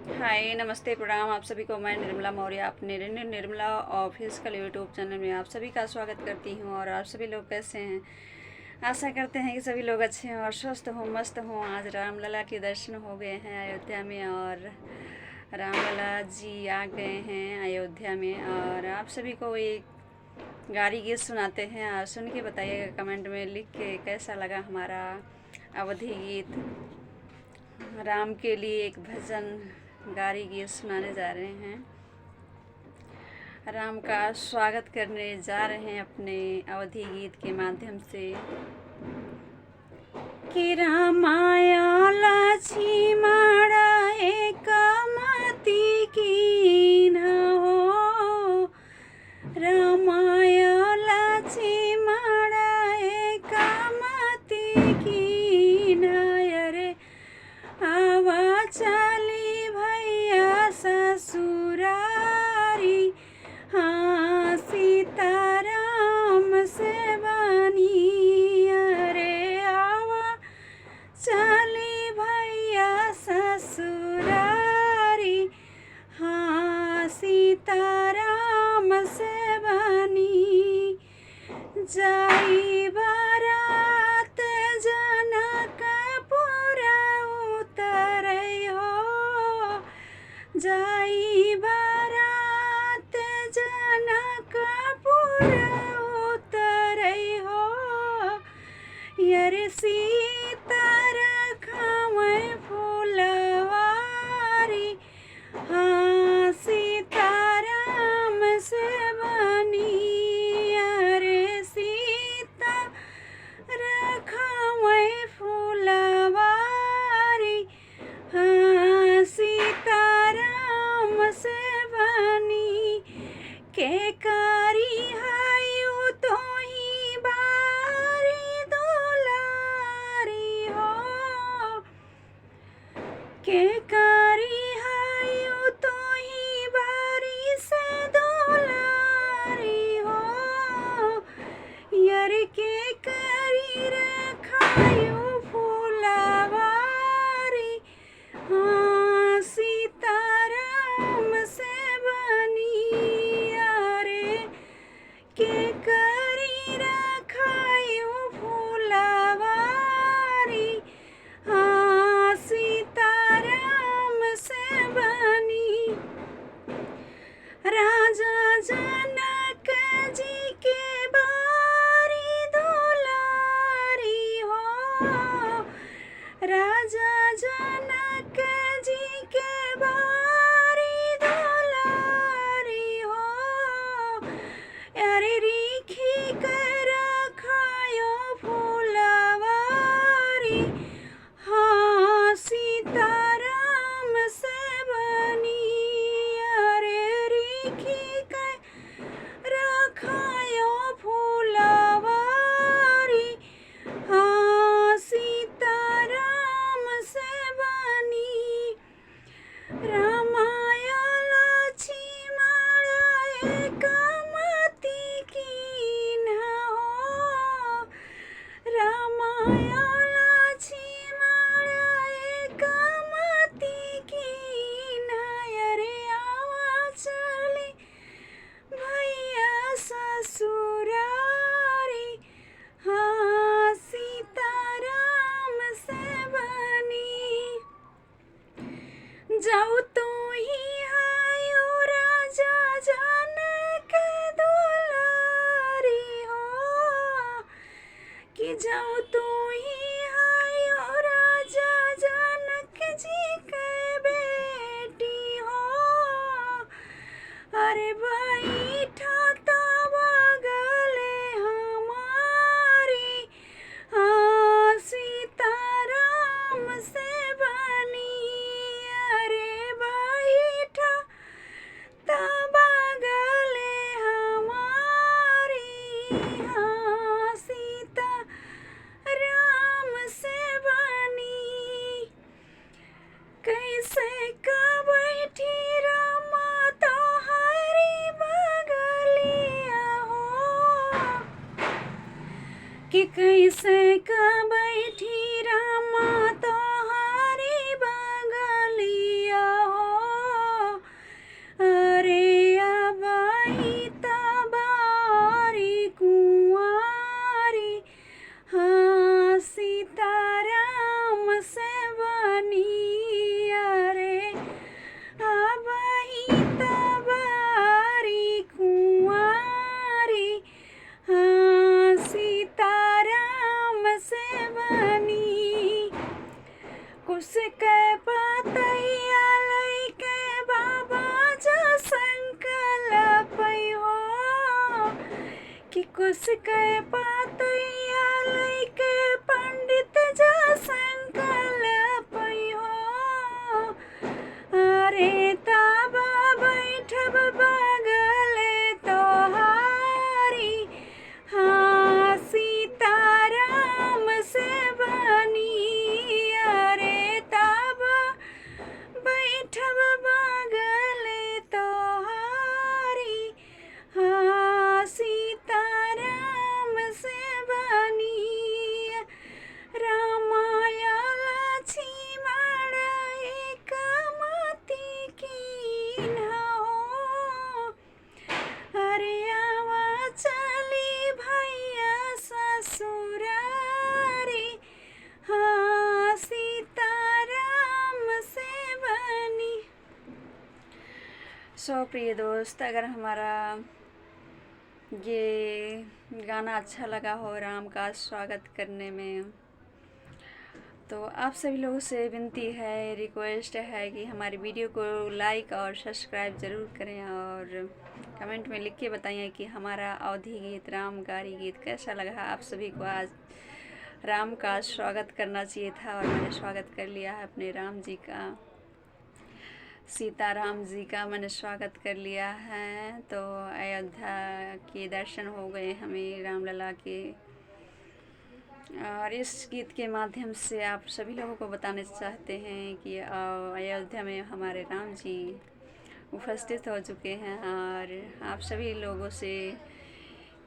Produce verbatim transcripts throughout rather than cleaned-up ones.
हाय, नमस्ते, प्रणाम आप सभी को। मैं निर्मला मौर्य, अपने निर्मला ऑफिशियल YouTube चैनल में आप सभी का स्वागत करती हूँ। और आप सभी लोग कैसे हैं? आशा करते हैं कि सभी लोग अच्छे हों और स्वस्थ हों, मस्त हों। आज रामलला के दर्शन हो गए हैं अयोध्या में और रामलला जी आ गए हैं अयोध्या में। और आप सभी को एक गारी गीत सुनाते हैं और सुन के बताइएगा कमेंट में लिख के कैसा लगा हमारा अवधी गीत। राम के लिए एक भजन गारी गीत सुनाने जा रहे हैं। राम का स्वागत करने जा रहे हैं अपने अवधी गीत के माध्यम से। कि रामाय लक्ष्मण एक मति कीन्ह हो, रामाय लक्ष्मण एक मति कीन्ह। अरे आवा चली भैया ससुरारी, हाँ सीताराम से बनी। अरे आवा चली भैया ससुरारी, हाँ सीताराम से बनी। जाई बारात जनकपुर उतरै हो, जाई बारात जनकपुर उतरै हो। अरे सीता रखावै फुलवारी, हाँ सीताराम से बनी। अरे सीता रखावै फुलवारी, हाँ सीताराम से बनी। के करी हायु तोही बारी दुलारी हो, के करी हायु तोही बारी से दुलारी हो। अरे के करी रखायु फुलवारी, हाँ सीताराम से बनी। अरे के करी रखायु फुलवारी, हाँ सीताराम से बनी। राजा जनक जी के बारी दुलारी हो, राजा जनक जी के बारी दुलारी हो। अरे रीखी के रखायो फुलवारी, हाँ सीताराम से बनी। अरे रीखी के रखायो फुलवारी, हाँ सीताराम से बनी। रामाय लक्ष्मण एक मति कीन्ह हो, रामाय लक्ष्मण एक मति कीन्ह। अरे आवा चली भैया ससुरारी, हाँ सीताराम से बनी। जाऊ तोही हायो राजा जनक दुलारी हो, कि जाऊ तोही हायो राजा जनक जी के बेटी हो। अरे बैठा तब गले हमारी, हाँ सीताराम से बनी। अरे बैठा तब गले हमारी, हाँ सीता राम से बनी। कैसे का बैठी रामा तोहरी बगलिया हो, कि कैसे का बैठी रामा तोहरी बगलिया हो। उसके पातैया लैके पंडित जा संकल्प हो। अरे तब बैठब बगले तोहारी, हाँ सीताराम से बनी। अरे तब बैठब बगले तोहारी, हाँ सीताराम से बनी। रामाया लक्ष्मण एक मति कीन्हा हो। अरे आवा चली भैया ससुरारी, हाँ सीताराम से बनी। सो प्रिय दोस्त, अगर हमारा ये गाना अच्छा लगा हो राम का स्वागत करने में, तो आप सभी लोगों से विनती है, रिक्वेस्ट है कि हमारी वीडियो को लाइक और सब्सक्राइब ज़रूर करें और कमेंट में लिख के बताइए कि हमारा अवधी गीत, रामगारी गीत कैसा लगा। आप सभी को आज राम का स्वागत करना चाहिए था और मैंने स्वागत कर लिया है अपने राम जी का, सीताराम जी का मैंने स्वागत कर लिया है। तो अयोध्या के दर्शन हो गए हमें रामलला के। और इस गीत के माध्यम से आप सभी लोगों को बताना चाहते हैं कि, अ, अयोध्या में हमारे राम जी उपस्थित हो चुके हैं और आप सभी लोगों से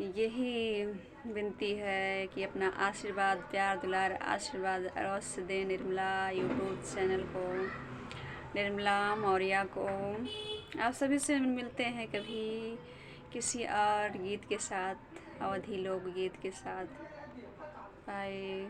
यही विनती है कि अपना आशीर्वाद, प्यार, दुलार, आशीर्वाद अवश्य दें निर्मला YouTube चैनल को, निर्मला मौर्या को। आप सभी से मिलते हैं कभी किसी और गीत के साथ, अवधी लोकगीत के साथ। बाय।